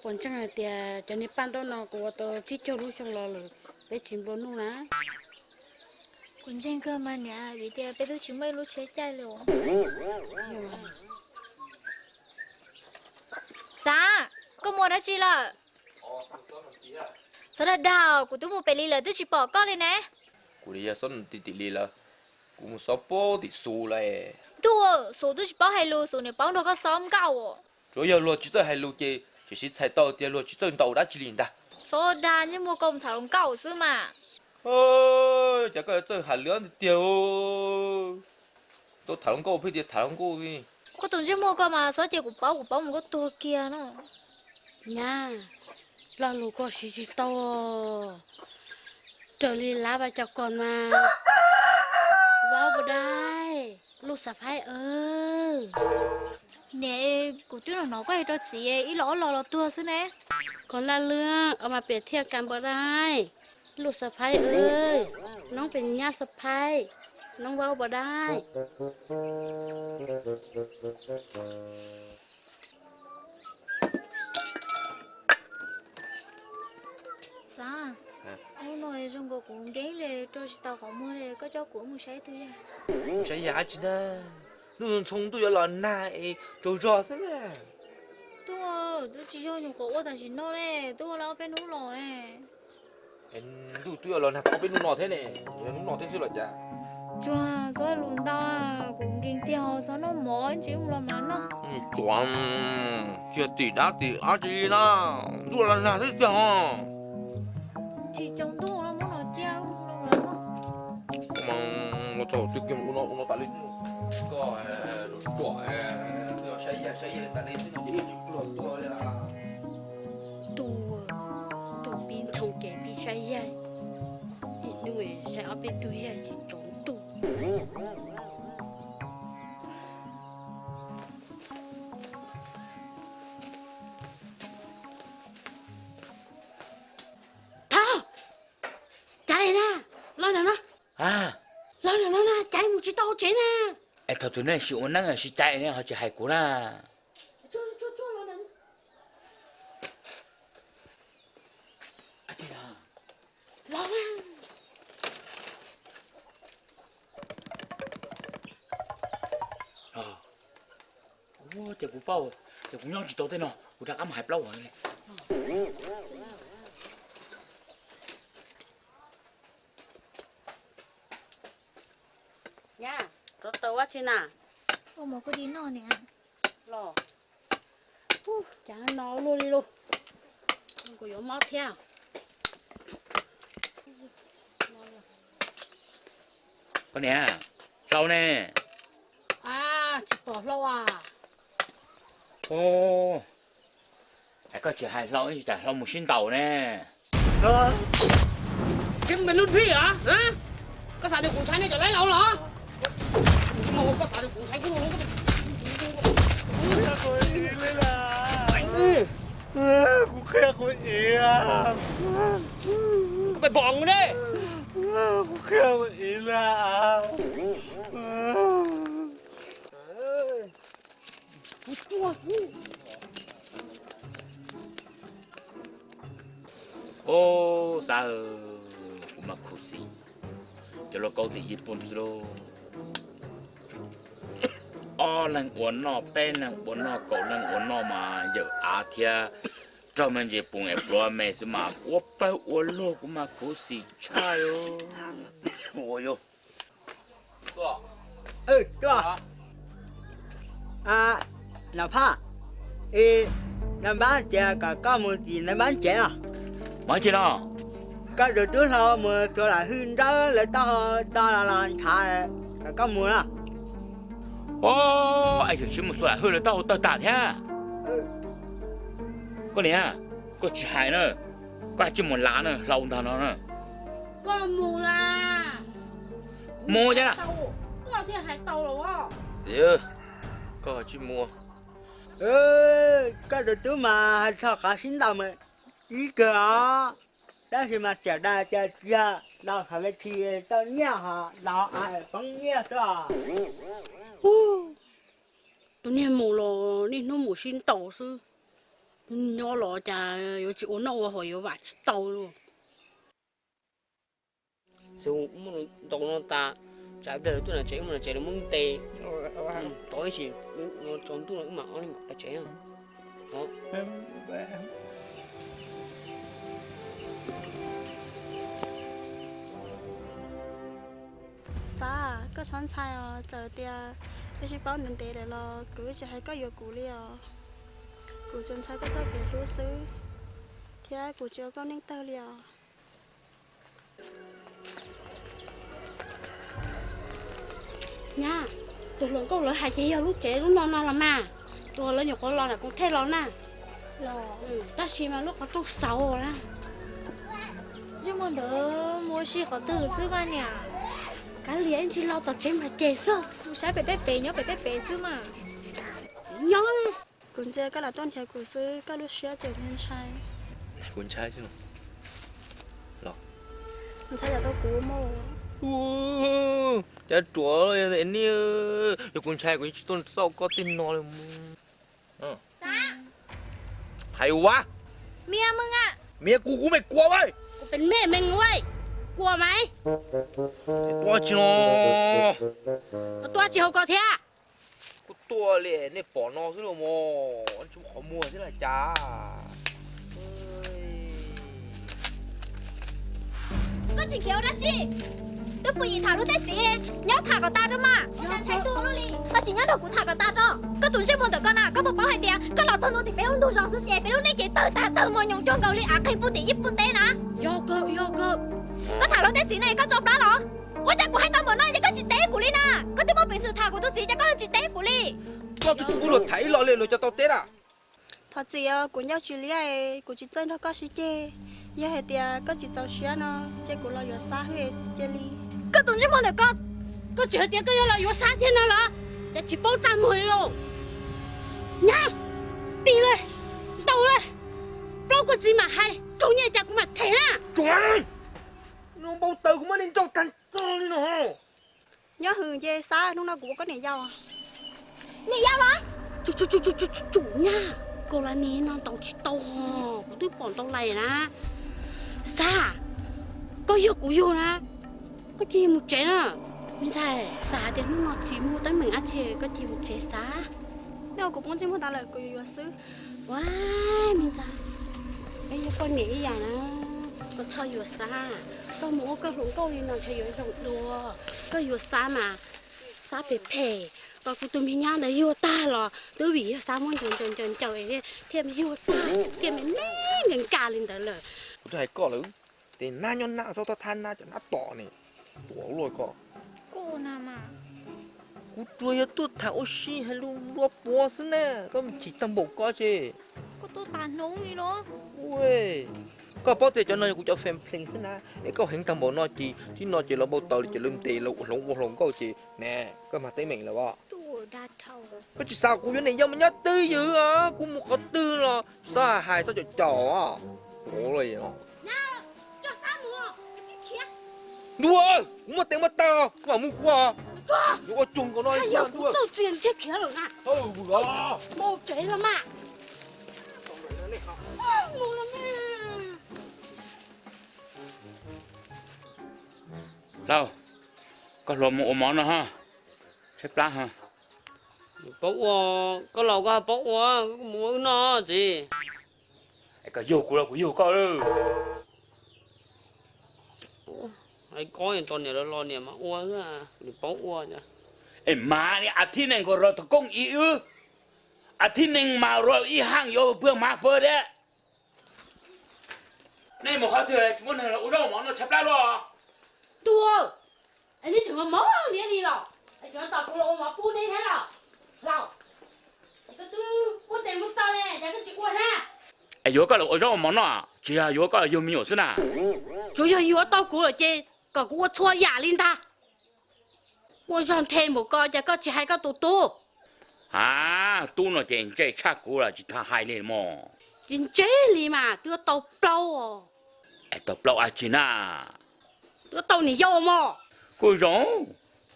Puas ntseeg hais tias cov niag paj ntaub no kuv ua tau tsib caug lub xyoo los lawm peb tsis nplua nuj na? Kuv ntseeg kawg mas niam, vim tias peb twb tsis muaj ib lub tsheb caij li os. Xav, koj mus dab tsi lawm? Xav dag dag, kuv twb mus pem li lawm twb tsis pom koj li ne. Kuv li yog xob tim tim li lawm, kuv mus xob pab tim Xus lawm. Ntuj, Xus twb tsis paub hais lus, Xus niam paub nrog koj xob nkauj. Tsuav yog luag tsis txawj hais lus ces tseem siv txhais tau tias luag tsis txawj ntaus dab tsi li ntag. Xob dag ntsej muag koj mus tham hluas nkauj xwb mas. Cas koj yuav txawj hais lus tiag tiag. Tau tham hluas nkauj pheej tias tham hluas nkauj li. Koj tus ntsej muag koj mas xob ces kuv paub kuv paub mus koj tuag kiag no. Nyab, lo lus koj siv tsis tau. Raws li lab vas cov kos mas, vauv pas dai, lub xav phaib aw. Niam, kuv twb los hnov koj hais rau txiv ib los ob los los tuag xwb ne. Koj laj lwj os mas piam thiaj kas pas dai, lub xav phaib aw, noob pem nyab xav phaib, noob vauv pas dai. Xav, hnub no zoo nkaus kuv nkees li, rau tsis tau qhov muag li, koj coj kuv mus saib tus yawg. Saib yawg dab tsi na? Ntuj ntxhoo ntuj yuav los nag es tsaug zog xwb na. Tuaj, twb tsis yog nyuam qhuav ua tam sim no ne, twb ua lawm ob peb hnub los ne. Ntuj twb yuav los nag tau peb hnub no thiab ne, yog hnub no thiab xwb los cas? Tsuag, xob lus ntau, kuv nkees tiag, xob noj mov ib ntsis mus los mas noj. Tsuag, tsis yog tim dab tim dab tsi li na, ntuj los nag xwb tiag os. Tsis tsaus ntuj los muab no cia los mas noj. Los txog twb kiag ua no ua no tas li. Koj tsuam, saib yawg saib yawg tas li xwb no ces ib tsis pluag tuaj li. Ntuj, ntuj pib ntxhoo ces pib saib yawg, ib hnub saib ob peb tug yawg tsis tsaus ntuj. Thov, caiv na, los ntawm no, los ntawm no na, caiv mus tsis tau tsev na. Es thaum twg nej sim ua neeb sim caiv ne ho tsis hais kuv na? Los, ces kuv paub, ces kuv nyob tsis tau tej no, kuv rov qab mus hais plaub hau li. Nyab, rov tau ua tsi na? Ua mov koj di noj niam. Los, cas no luaj li lauj, kuv yuav mob thiab. Koj niam, Hlau ne? Tsis pom Hlau a. Es koj tsis hais Hlau, tsis tas Hlau mus sib ntaus ne. Koj me lub thib os, koj xav tias kuv ntshai nej cov laib laus los? Koj xav tias kuv ntshai kuv Kuv qhia kuv txiv, koj pes pom ne, kuv qhia kuv txiv na. Ub, Xab, kuv mas khuv xim cov lauj kaub tim Yiv Pooj xwb lauj. Ob leeg ua noj, peb leeg ua noj, kaum leeg ua noj mas yawm av thiab raug me ntsis poom es pluav me xwb mas ua pawg ua lug, kuv mas khuv xim tshaj. Nom Phaj, es Nab Npab tias kom koj mus tim Nab Npab tsev no. Mus tsev no? Koj tus tub Hlau mus xyuas Lam Hwj Nrawb lawv taub hau tag los ntshav, kom koj mus no. Os, es yawm tsis mus xyuas Lam Hwj lawv taub hau tawg tas thiab. Koj niam, koj tsis hais na, koj tsis mus lav na, Hlau ntag no na. Koj mus la. Mus thiab na. Koj thiaj hais tau los. Koj tsis mus. Koj tus tub mas hais txog qhov sib ntaus mas ib kawg os. Tab sis mas xiam dais tias tsis yog ntaus qhov me thi tau nyiaj ho ntaus av poob nyiaj xwb os. Tus niag mus los niaj hnub mus sib ntaus xwb. Nyob los cas yuav tsis ua noj ua haus yuav vam tsis tau li. Xwb muaj ntau no tas, tsam ib pliag lawv tuaj na tsev, muaj na tsev lawv muab ntes. Tov ib sim, tsaus ntuj no wb mam ob leeg pais tsev. Xav, koj txhob ntshai os, txawm tias koj sib paub ntev ntev lawm los kuv tsis hais koj yuav kuv li os. Kuv tsuas ntshai koj txoj kev hlub xwb, thiab kuv tsis ua koj neej tawg li os. Nyab, tus hluas nkauj lawv hais ces yog lub tsev lub no no los mas, tus lawv nyuam qhuav los nram Koos Thej los na. Tab sis mas lub qhov rooj xauv na. Ntsej muag ntawd mus ua si qhov twg xwb mas niam? Kav liam, ib ntsis los tom tsev mas ces xwb. Mus saib pem tej pem, nyob pem tej pem xwb mas. Nyob, kuv ntsia koj los tuaj nrhiav kuv xwb, koj lub siab ces ntshai. Kuv ntshai los ntshai yam tau kuv mus. Cas ruam ni, yog kuv ntshai kuv yeej tsis tuaj xauj koj tej no li. Hais ua, miab kuv, kuv me kua ua, kuv pem me me ua, kua mas. Tuaj tsis no, tuaj tsis hauv ko thiab. Kuv tuaj li nej pom no xwb los mas, tsis muaj qhov muag thiab los cas. Koj tsis khiav ua dab tsi? Twb pum yim tham lub teb txiv, nyob tham kom tas rau mas. Koj tsis nyob nrog kuv tham kom tas rau. Koj tus ntsej muag ntawm koj na, koj puas paub hais tias koj los txog ntua tim peb lub ntug zos xwb ces peb lub neej ces tawg tag tawg mos nyoos cuag nkaus li av qeeg puag tim yij puag teb na. Yog kawg, yog kawg. Koj tham lub teb txiv ne koj tso plab los? Ua cas kuv hais tau npaum no ces koj tsis teb kuv li na? Koj twb muaj peev xwm tham kuv tus txiv ces koj tsis teb kuv li. Koj twb tsis pub luag tham ib los li luag cov tau teb na. Thov txim os, kuv ncauj tsis liab, kuv tsis txawj nrog koj sib ceg. Yog hais tias koj tsis txaus siab no ces kuv los yuav Xab cia li. Koj tus ntsej muag ntawm koj, koj tseem hais tias koj yuav los yuav Xab thiab no los? Cas tsis paub txaj muag li los? Nyab, tig li, ntaus li, plaub koj txiv mam hais, raug nyiaj cas kuv mam them na. Npau taws kuv muab nej nrauj tag txog li no. Nyob hwm ces Xab, hnub no kuv ua koj niam yau. Niam yau los? Nyab, koj lam nig no ntaus tsis tau, kuv twb pom ntau lais na. Xab, koj yog kuv yug na, koj cia li mus tsev na. Me ntxhais, xav hais tias hnub no tsis muaj teeb meem dab tsi, koj cia li mus tsev Xab. Nej ua kuv poob ntsej muag tas lawm, kuv yuav yuav xwb. Ua, me ntxhais, peb yog poj niam ib yam na, koj txhob yuav Xab. Koj mus ua koj hluas nkauj li no ntshe yuav zoo dua. Koj yuav Xab mas, Xab phem phem, koj kuv tus me nyab ntawd yuag tag los twb vim yog Xab muab ncaws ncaws ncaws ncaws thiaj yuag tag, thiaj me me nkees nkag li ntawd lawm. Kuv twb hais koj lawm, ces nab nyob nab, txhob thab nab, cov nab tom ne, tuam luaj koj. Kuv tsuas yog tuaj tham ua si hais lus lua puav xwb na, koj me chim tag npaum ko ces. Koj paub tias cov no yog kuv cov fan ples xwb na, es koj heev tag npaum no ces tib no ces los npau taws li ces lawv ntes los hloov ua hluas nkauj ces ne, koj mag teeb meem lawm os. Koj tsis xav kuv yuav niam yau mas nyob twj ywm os, kuv mus qhov twg los txhob hais txhob caum caum os. Ntuj, kuv muaj tes muaj taw, koj mam mus kuv. Yuav ua cuag nkaus no li. Lauj, koj hluas mus ua mov no ha, tshaib plab ha. Paub ua, koj laus koj paub ua, koj mus ua wb noj txiv. Es koj yug kuv los kuv yug koj lawm. Hais koj tos niam los los niam mas ua, nws paub ua. Es mas ni a thib nees nkaus rau tus koob ib wb, a thib nees mas rau ib haaj yuav pawg mas pawg dab. Nej mus qhov twg tsis muaj neeg los ua zaub mov no tshaib plab luaj. Tub, es neb tseem ua mov niaj li los, es tseem tos kuv los ua mov pub neb thiab los? Laus, es koj twb muaj tes muaj taw ne, cas koj tsis ua thiab? Es yuav koj los ua zaub ua mov noj, tsis yog yuav koj los yug me nyuam xwb na. Tsuas yog yuav tau kuv lawm ces kom kuv ua txhua yam li ntag. Ua zog nthe npaum ko cas koj tsis hais koj tus tub? A, tub no ces ntse tshaj kuv los tsis tau hais li mog. Tsis ntse li mas twb tau plaub. Es tau plaub dab tsi na? Twb tau niam yau mog. Kuj zoo,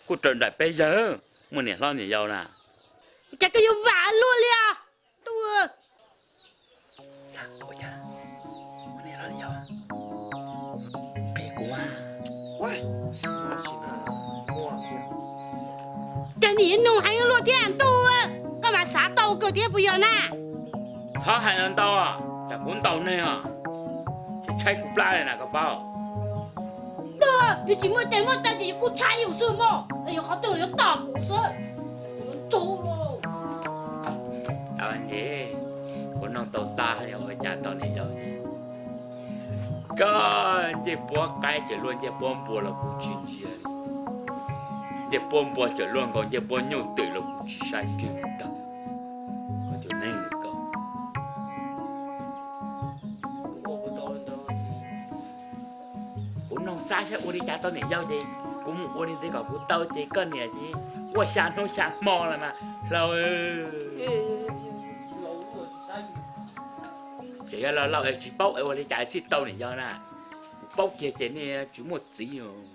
kuj raws nraim peb yawg, muaj niam hlob niam yau na. Cas koj yuav vam luaj li os? Tub, Niam nug heev luaj thiab ntuj, koj mas xav tau kawg thiab puas yog na? Txhob hais ntau, tsam kuv ntaus neeg os, tshaib kuv plab li na koj paub. Yus tsis muaj tes muaj taw ces yus kuj tshaib yus xwb mog, yus qhov twg yuav tom kuv xwb. Ntshe kuv noog tau xa ua cas tau niam yau ces koj ncej puab qaib cawm luaj ncej puab npua los kuv tsis ntsia li. Ncej puab npua cawm luaj nkaus ncej puab nyuj twm los kuv tsis saib kiag li ntag. Koj cov neeg koj. Kuv noog xav saib ua li cas tau niam yau ces kuv mus ua li ntawd kom kuv tau ces koj niam ces quaj xya hnub xya hmo los mas hlau. Tseem yog laus laus es tsis paub es ua li cas txhij tau niam yau na. Kuv paub kiag ces nej tsis muaj txiv os.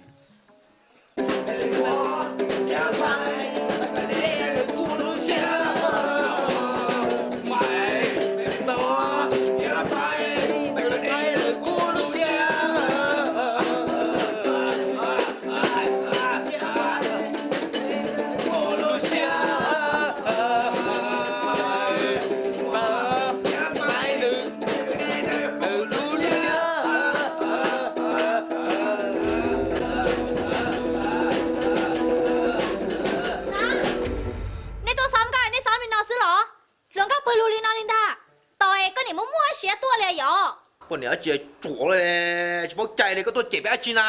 Nej tuaj xov nkauj nej xov li no xwb los? Hluas nkauj pawg lug li no li ntag, tos es koj niam muaj muaj siab tuaj li yom? Poj niam dab tsi tsuav li, tsis paub cai li, koj tuaj cem peb dab tsi na?